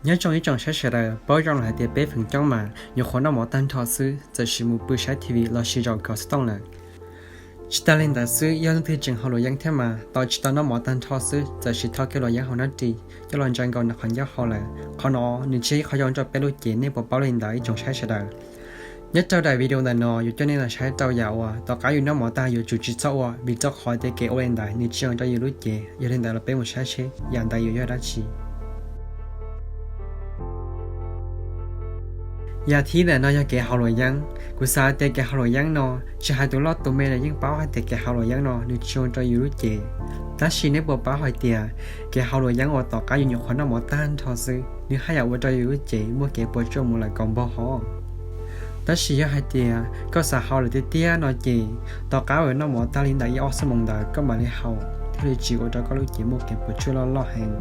Nyob zoo ib tsoom saib sawv daws, paub zoo lawm hais tias peb feem coob mas nyuam qhuav noj mov tag nrho xwb txawm sis mus pw saib T V los sis zaum kov xov tooj lawm. Tsis tas li ntawd xwb, yog leej twg tseem haus luam yeeb thiab mas tos tsis tau noj mov tag nrho xwb txawm sis thau kiag luam yeeb hauv nab ris coj los ntsaws nkaus nram qhov ncauj hau lawm. Qhov no nws tsis yog ib qho zoo rau peb lub cev, nej puas paub li ntawd ib tsoom saib sawv daws? Nyob rau daim video ntawm no yuav coj nej los saib rau yam uas tom qab yus noj mov tag yuav tsum tsis txhob ua, vim rau qhov tias kev ua li ntawd nws tsis zoo rau yus lub cev. Yog li ntawd los peb mus saib seb yam ntawd yuav yog dab tsi. Yam thib ntawm no yog kev haus luam yeeb. Kuv xav hais tias kev haus luam yeeb no, tsis hais tus loj tus me los yeej paub hais tias kev haus luam yeeb no nws tsis zoo rau yus lub cev. Tab sis nej puas paub hais tias kev haus luam yeeb uas tom qab yus nyuam qhuav noj mov tag nrho xwb nws haj yam ua rau yus lub cev muaj kev puas tsuaj mus lawm kaum npaug hov. Tab sis yog hais tias koj xav haus lawm tiag tiag no ces tom qab uas noj mov tag li ntawm ib ob xuab moos ntawd koj mam li haus thiaj li tsis ua rau koj lub cev muaj kev puas tsuaj loj loj heev.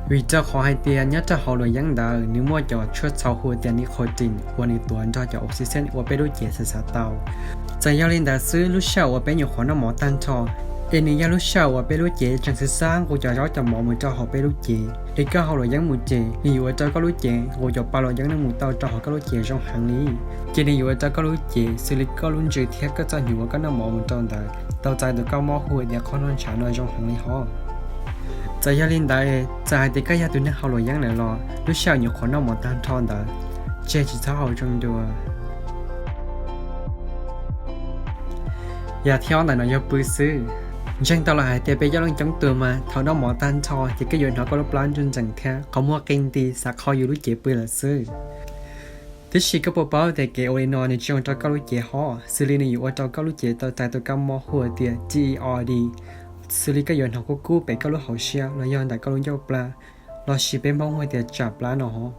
Vim rau qhov hais tias nyob rau hauv luam yeeb ntawd nws muaj cov tshuaj txhaum hu tias nicotine uas nws tuav nrog cov oxygen uas peb lub cev xav xav tau. Txawm yog li ntawd xwb lub sij hawm uas peb nyuam qhuav noj mov tag nrho es nws yog lub sij hawm uas peb lub cev tseem xav xav nqus cov zaub cov mov mus rau hauv peb lub cev. Es koj haus luam yeeb mus ces nws yuav ua rau koj lub cev nqus cov pa luam yeeb no mus tau rau hauv koj lub cev zoo heev li. Ces nws yuav ua rau koj lub cev xws li koj lub ntsws thiab koj txoj hnyuv uas koj noj mov mus rau ntawd tau txais tus kab mob hu tias qhov noj ntshav no zoo heev li hov. Txawm yog li ntawd, txawm hais tias koj yog tus neeg haus luam yeeb lawm los lub sij hawm nyuam qhuav noj mov tag nrho ntawd, tseg tsis txhob haus zoo dua. Yam thib ob ntawm no yog pw xwb. Ntseeg tau lawm hais tias peb coob leej coob tus mas thaum noj mov tag nrho ces koj yuav hnov koj lub plab ntsuj ntsees thiab qhov muag qi nti xav qhau yus lub cev pw lawm xwb. Tiam sis koj puas paub tias kev ua li no nws tsis zoo rau koj lub cev hov, xws li nws yuav ua rau koj lub cev tau txais tus kab mob hu tias T E R D, xws li koj yuav hnov kub kub pem koj lub hauv siab los yog ntawm koj lub ncauj plab, los sis peb Hmoob hu tias tsam plab no hov.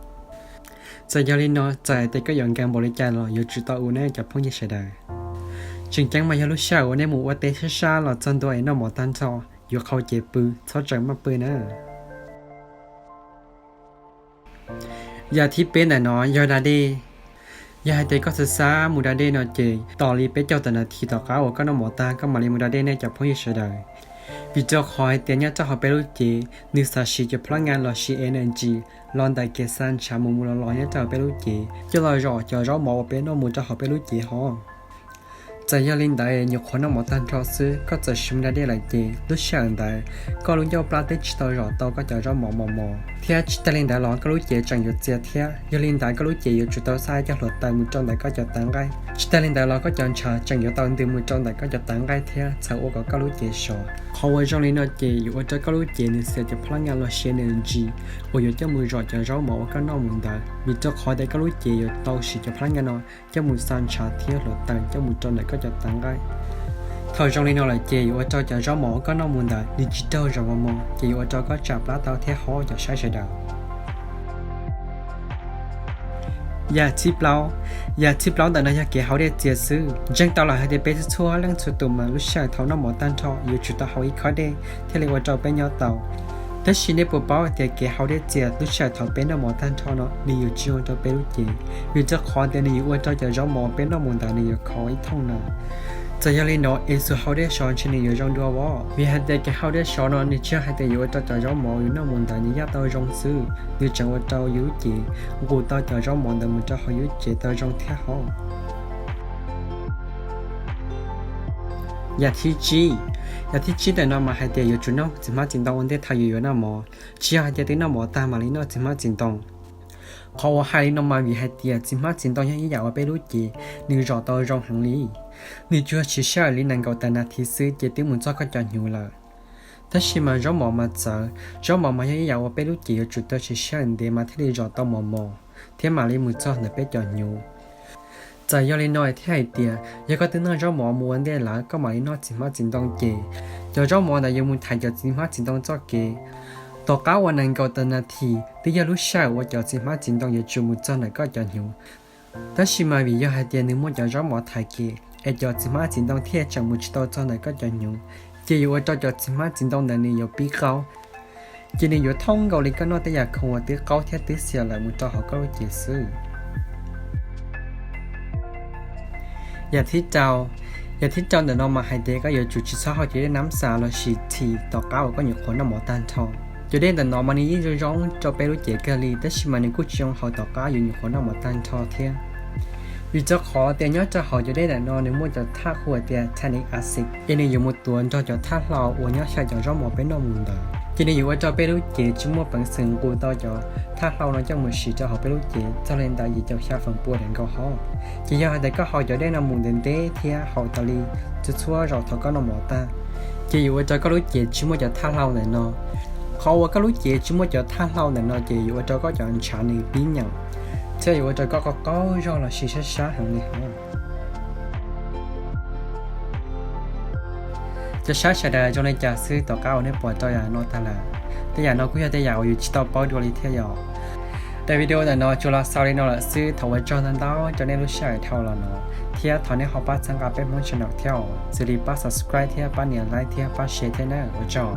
Txawm yog li no, txawm hais tias koj yuav nkees npaum li cas los yuav tsum tau ua na cov phooj ywg sawv daws. Tseem ceeb mas yog lub sij hawm uas nej mus ua teb sab sab los txog ntua es noj mov tag nrho yuav qhau cev pw, txhob tseem maj pw na. Yam thib peb ntawm no yog da dej. Yog hais tias koj xav xav mus da dej no ces tos li peb caug tawm nas this tom qab uas koj noj mov tag koj mam li mus da dej nej cov phooj ywg sawv daws. Vim rau qhov hais tias nyob rau hauv peb lub cev nws xav siv cov phlab nga los sis energy los ntawm kev xa ntshav mus mus los los nyob rau hauv peb lub cev coj los zom cov zaub mov uas peb noj mus rau hauv peb lub cev hov. Txawm yog li ntawd nyuam qhuav noj mov tag nrho xwb koj txawm sim da dej lawm ces lub sij hawm ntawd koj lub ncauj plab twb tsis tau zom tau koj cov zaub mov mos mos thiab tsis tas li ntawd los koj lub cev tseem yuav txias thiab. Yog li ntawd koj lub cev yuav tsum tau xa cov hluav taws mus rau ntawm koj cov tawv nqaij. Tsis tas li ntawd los koj cov ntshav tseem yuav tau ntws mus rau ntawm koj cov tawv nqaij thiab txhawm ua kom koj lub cev sov. Qhov uas zoo li no ces yuav ua rau koj lub cev nws xiam cov phlab nga los sis energy uas yuav coj mus zom cov zaub mov uas koj noj mus ntawd, vim rau qhov tias koj lub cev yuav tau siv cov phlab nga no coj mus xa ntshav thiab hluav taws coj mus rau ntawm koj cov tawv nqaij. Thaum zoo li no lawm ces yuav ua rau cov zaub mov uas koj noj mus ntawd nws tsis raug zom mos mos ces yuav ua rau koj tsam plab tau thiab hov cov saib sawv daws. Yam thib plaub, yam thib plaub ntawm no yog kev haus dej txias xwb. Ntseeg tau lawm hais tias peb txhua txhua leej txhua tus mas lub sij hawm thaum noj mov tag nrho yuav tsum tau haus ib khob dej thiaj li ua rau peb nyob tau. Tab sis nej puas paub tias kev haus dej txias lub sij hawm thaum peb noj mov tag nrho no nws yuav tsis zoo rau peb lub cev, vim rau qhov tias nws yuav ua rau cov zaub mov peb noj mus ntawd nws yuav khov ib thooj na. Txawm yog li no es xus haus dej sov ntshe nws yuav zoo dua os, vim hais tias kev haus dej sov no nws tsis yog hais tias yuav ua rau cov zaub mov yus noj mus ntawd nws yaj tau zoo xwb, nws tseem ua rau yus lub cev nqus tau cov zaub mov ntawd mus rau hauv yus lub cev tau zoo thiab hov. Yam thib tsib, yam thib tsib ntawm no mas hais tias yuav tsum noj txiv hmab txiv ntoo ua ntej thaum yus yuav noj mov, tsis yog hais tias twb noj mov tag mam li noj txiv hmab txiv ntoo. Qhov uas hais li no mas vim hais tias txiv hmab txiv ntoo yog ib yam uas peb lub cev nws zom tau zoo heev li. Nws tsuas siv sij hawm li nees nkaum tawm nas this xwb ces twb mus txog koj cov hnyuv lawm. Tab sis mas zaub mov mas txawv, zaub mov mas yog ib yam uas peb lub cev yuav tsum tau siv sij hawm ntev mas thiaj li zom tau mos mos thiab mam li mus txog ntawm peb cov hnyuv. Txawm yog li no thiab hais tias yog koj twb noj zaub mov mus ua ntej lawm koj mam li noj txiv hmab txiv ntoo ces cov zaub mov ntawd yuav mus thaiv cov txiv hmab txiv ntoo txoj kev. Tom qab uas nees nkaum tawm nas this twb yog lub sij hawm uas cov txiv hmab txiv ntoo yuav tsum mus txog ntawm koj cov hnyuv. Tab sis mas vim yog hais tias nws muaj cov zaub mov thaiv kev es cov txiv hmab txiv ntoo thiaj tseem mus tsis tau txog ntawm koj cov hnyuv, ces yuav ua rau cov txiv hmab txiv ntoo ntawd nws yuav pib qaub. Ces nws yuav thoob nkaus li koj noj tej yam khoom uas twb qaub thiab twb xiam lawm mus rau hauv koj lub cev xwb. Yam thib rau, yam thib rau ntawm no mas hais tias koj yuav tsum tsis txhob haus cov dej nab xas los sis tea tom qab uas koj nyuam qhuav noj mov tag nrho. Cov dej ntawm no mas nws yeej zoo zoo rau peb lub cev kawg li, tab sis mas nws kuj tsis zoo haus tom qab yus nyuam qhuav noj mov tag nrho thiab. Vim rau qhov tias nyob rau hauv cov dej ntawm no nws muaj cov thaj hu tias tannic acid, es nws yuav mus tuav nrog cov thaj hlau uas nyob xyaw cov zaub mov peb noj mus ntawd, ces nws yuav ua rau peb lub cev tsis muaj peev xwm nqus tau cov thaj hlau no coj mus siv rau hauv peb lub cev, txog li ntawd yim caum xya feem pua daim nkaus hov. Ces yog hais tias koj haus cov dej no mus ntev ntev thiab haus tas li txhua txhua zaus thaum koj noj mov tag, ces yuav ua rau koj lub cev tsis muaj cov thaj hlau ntawm no. Qhov uas koj lub cev tsis muaj cov thaj hlau ntawm no ces yuav ua rau koj cov ntshav nws pib nyeem, thiab yuav ua rau koj qaug qaug zog los sis sab sab heev li hov. Cov saib sawv daws zoo li cas xwb, tom qab uas nej pom rau yam no tag lawm, tej yam no kuj yog tej yam uas yus tsis tau paub dua li thiab yom. Daim video ntawm no tsuas los xaus li no lawm xwb, thov ua tsaug ntau ntau rau nej lub sij hawm dhau los no, thiab thov nej ho pab txhawb nqa peb Hmoob channel thiab, xws li pab subscribe thiab pab nias like thiab pab share thiab nawb, ua tsaug.